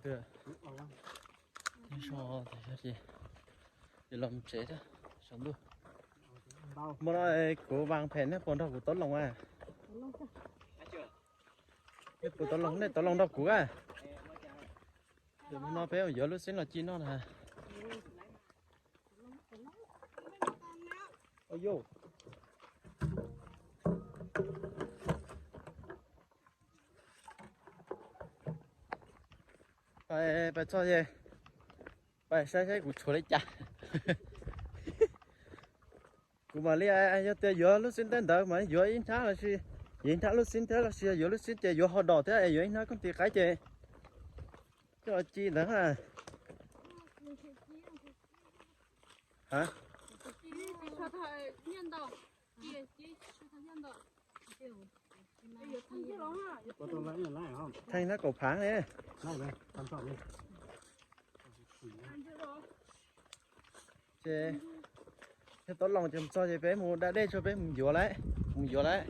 Nyob zoo, ces los tsev thiab saum ntuj. Hmo no kuv vas phem, nej puas nrog kuv tau loos a? Nej puas tau loos, nej tau loos nrog kuv a? Hmo no peb yuav lub xib los ci noj na. Pais, pais txog ces pais saib saib kuv tshuav li cas. Kuv mam li, yog tias yuav lub xib teb ntawd mas yuav ib hnab los sis, yuav ib hnab lub xib thiab los sis yuav lub xib ces yuav ho dos thiab es yuav ib hnab kooj tis qaib ces coj los ci ntawd. Hab, theej hnab kaum phav ne. Ces yog tau loos ces mus txog ces peb mus da dej tso, peb mus yuav lawm, mus yuav lawm.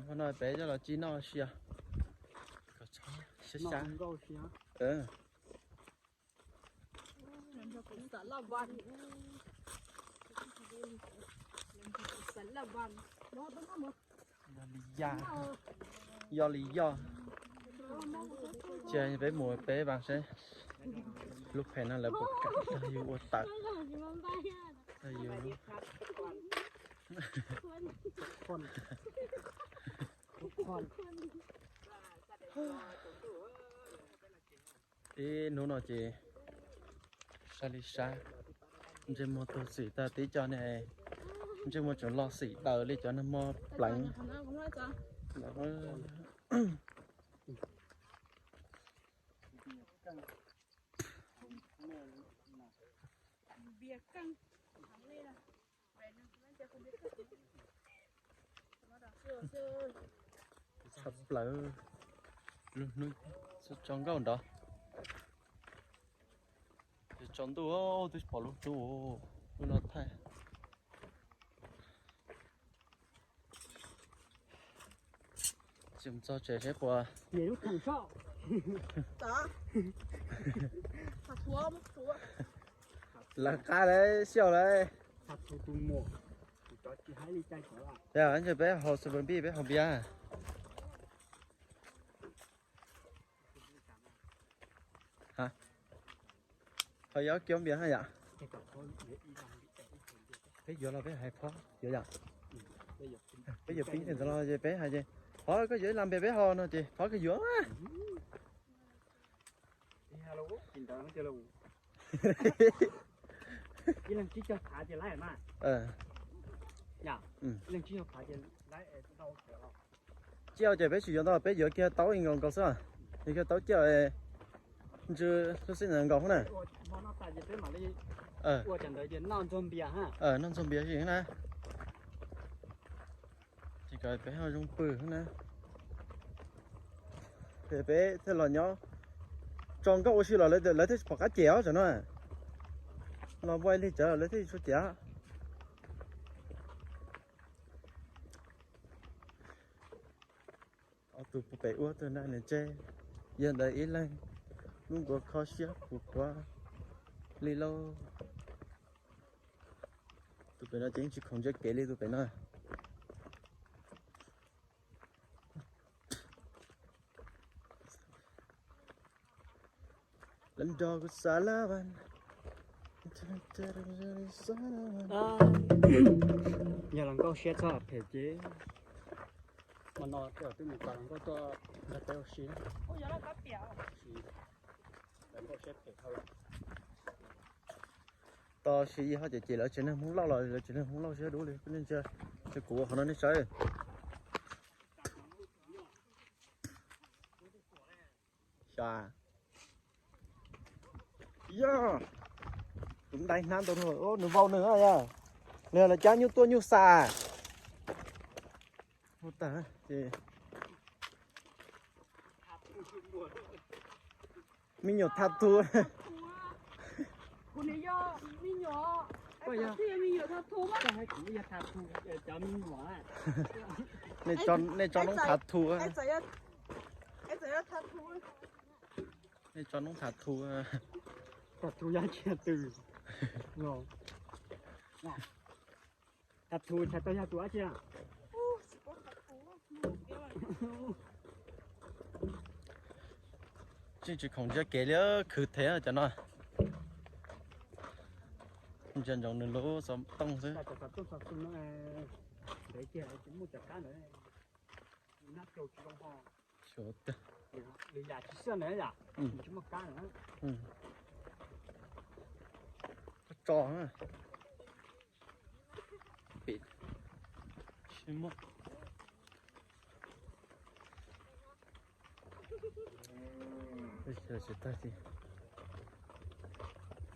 Hmo no peb coj los ci noj sia. Xyab xyab. Yog li yog, yog li yog. Cia peb mus peb vas seb lub phem no lawv puas kam nrog yus ua tawm. Nrog yus lub Ib hnub no ces sab li sab, ntsej muag tuag xim tag tib co ne, ntsej muag tseem loj xim daws li cov nag hmo pleev. Tshaj plaws, lub hnub tso nkauj nrov. Tsaus ntuj twb pom lub hnub, lub no thaij. Tsis mus txog tsev seb puas. Lawv qab lawv xyaum lawv. Yog ntshe peb haus super npij peb haus npias. Ho yuav kiag npias na yom. Peb yuav los peb hais phov yuav yom. Peb yuav pib ntawd los ces peb hais ces, phov koj yuav ib las npias peb haus no ces phov koj yuav. Ciaj ces peb tsis yuav ntau, peb yuav kiag taub ib nkaus nkaus xwb, yuav kiag taub ciaj, ntsw lub xib ntawd nkaus na. Noj ntxuag npias li na. Ces kom peb ho zoo pw na. Ces peb thiaj los nyob tso nkauj ua si los lawv thiaj tsis pom qab cem os tam no. Los npua ib lig tsawv lawv thiaj tsis tshua cem. Ob tug pem ua tug na nws tseg, yog ntawd ib leeg lub nkuav kho siab puas khuav li lauj. Tus pem no ces yeej tsis khoom ntsia kev li tus pem no. Lawv nrog kuv xav lab vas. Yog los nkauj siab txog phem ces hmo no twb mus txog los nkauj tuaj nrog peb ua si. Tos sis ho ces ces lawv tsev neeg Hmoob Lauj los lawv tsev neeg Hmoob Lauj siab dub li, nej ntsia, ces kuv ua qhov no nej saib. Xyov, yog tus ntais hnab ntau, nws vau nws yog, nws lawv cab nyuj tuaj nyuj xa. Ua tag ces me nyuam tha tu. Kuv nim yog me nyuam. Nej tso noob thav thu. Nej tso noob thav thu. Thav thu yog tsi? Thav thu tsis tau yog tus dab tsi. Tseem tsis khoom ntsia kev li, khwv thev cov no. Ntsia ntsoov nws lub xov tooj xwb. Tso.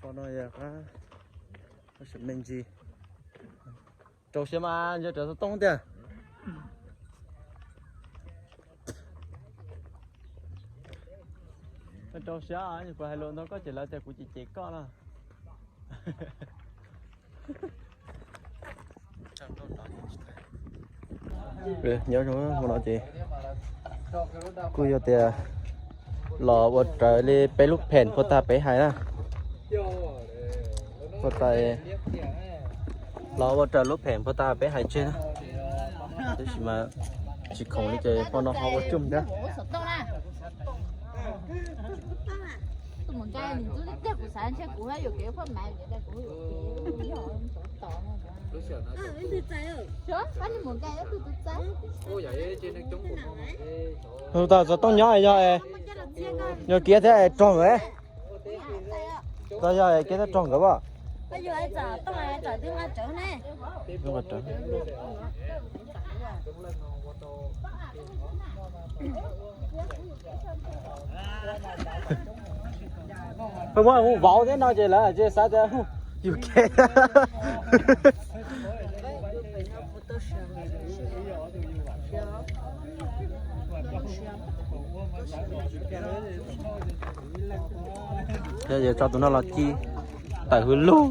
Pom no yog qab me ntsis. Rau siab mas nco rawv xov tooj tiag. Rau siab, kuv hais lus ntau koj cem lawv tias kuv cem cem koj na. Nyob zoo hmo no ces kuj yog tias los ua raws li peb lub phem puag ta peb hais na. Puag ta los ua raws lub phem puag ta peb hais tseg na. Tab sis mas tsis khoom li ces hmo no ho ua coj thiab. Hu tau xov tooj nyob yog, yog kiav thiab rog nkawd. Tau yog kiav thiab rog nkawd as. Peb muab hu vauv thiab no ces lawv tsis xav tias yus kev. Yog tso tus no los ci tawm hws lug.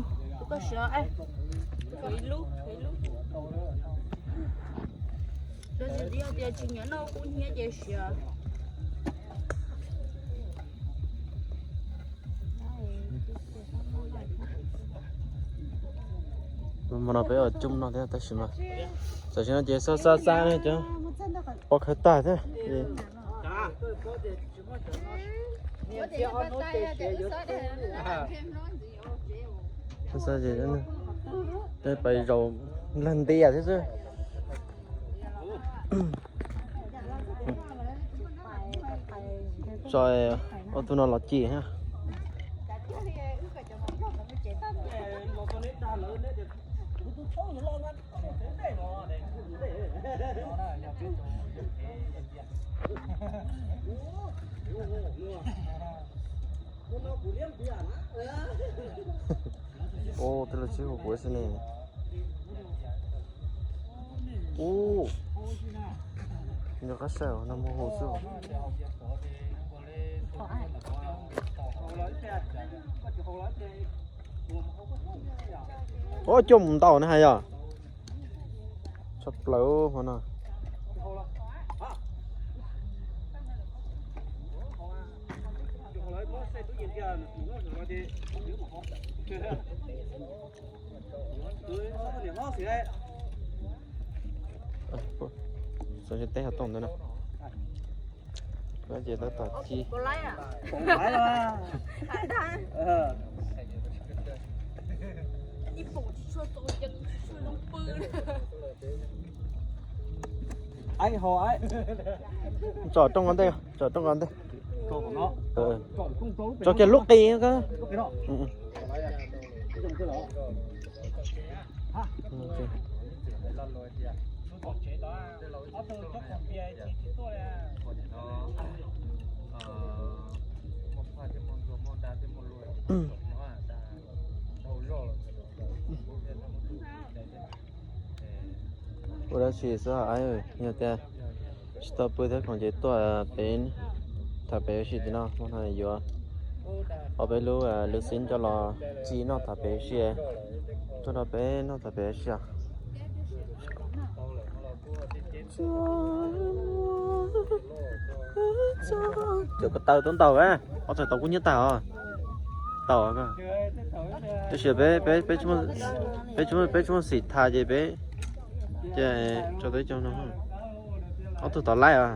Hmo no peb ua coj no thiab tab sis mas tam sim no ces xa xa xa cov pov khawv tag thiab. Peb pais zaum lag ntias thiab xwb. Tso, ua tus no los ci thiab. Ua tej lus tsis hu kuv xwb ne. Ub, nyob qab saib no muaj hu xwb. Ub, coj mus ntau na hais yog. Tshaj plaws hmo no. Xov xyem teb hauv tooj ntawd na. Ces tab tom ci. Tsom rooj ko ntej, tsom rooj ko ntej. Tso kiag lub qis. Ua dab tsi xwb hais, yog tias tsis tau pw thiab khoom ces tuaj pem, tham pem ua si tim no, muaj no yuav ob peb lub lwv xim coj los ci noj tham pem ua si. Rau peb noj txog peb si os. Cov ko taw tub ntaus, ob txhais tau kub hnyiab tag os. Tau, tab sis peb, peb, peb tsis muaj xim tha ces peb, ces rau tau ib co no. Ob tug tod laib os.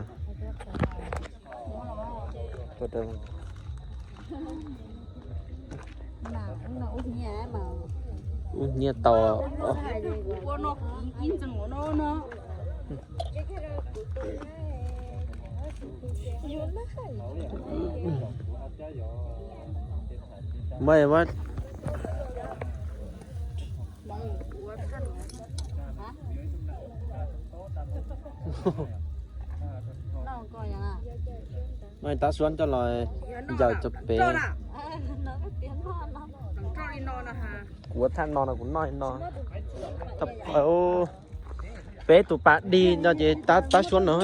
Ub hnyiab tau. Maj, maj, maj tab suab coj los ncaws rau peb. Kuv thaj no no kuv noj no. Peb tus pas dig no ces tab suab no.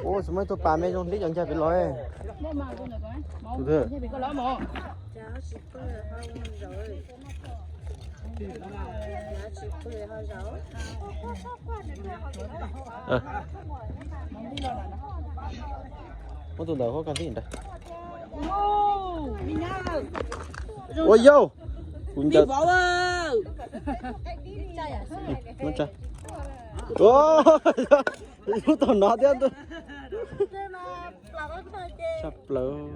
Ua, tsis muaj ib tug pas me zoo li cov ncaig pem los. Muab tus ntawd huab koj ntij ntawd. Ua yau, kuv ncaws. Lub tau no thiab ntag. Tshaj plaws.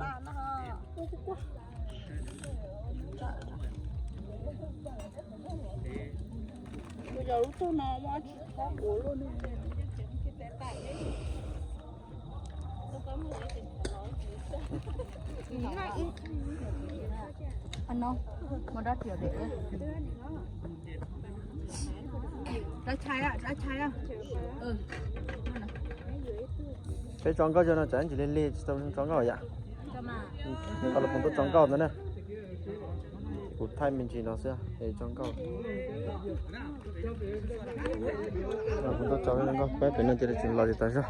Peb tso nkauj no tsam ntsis lig lig tsis tau tso nkauj yom. Qhov los kuv tuaj tso nkauj ntawd na. Kuv thaij me ntsis no xwb es tso nkauj. Kuv tuaj tso nkauj peb pem no cia li tsis los li tas zog.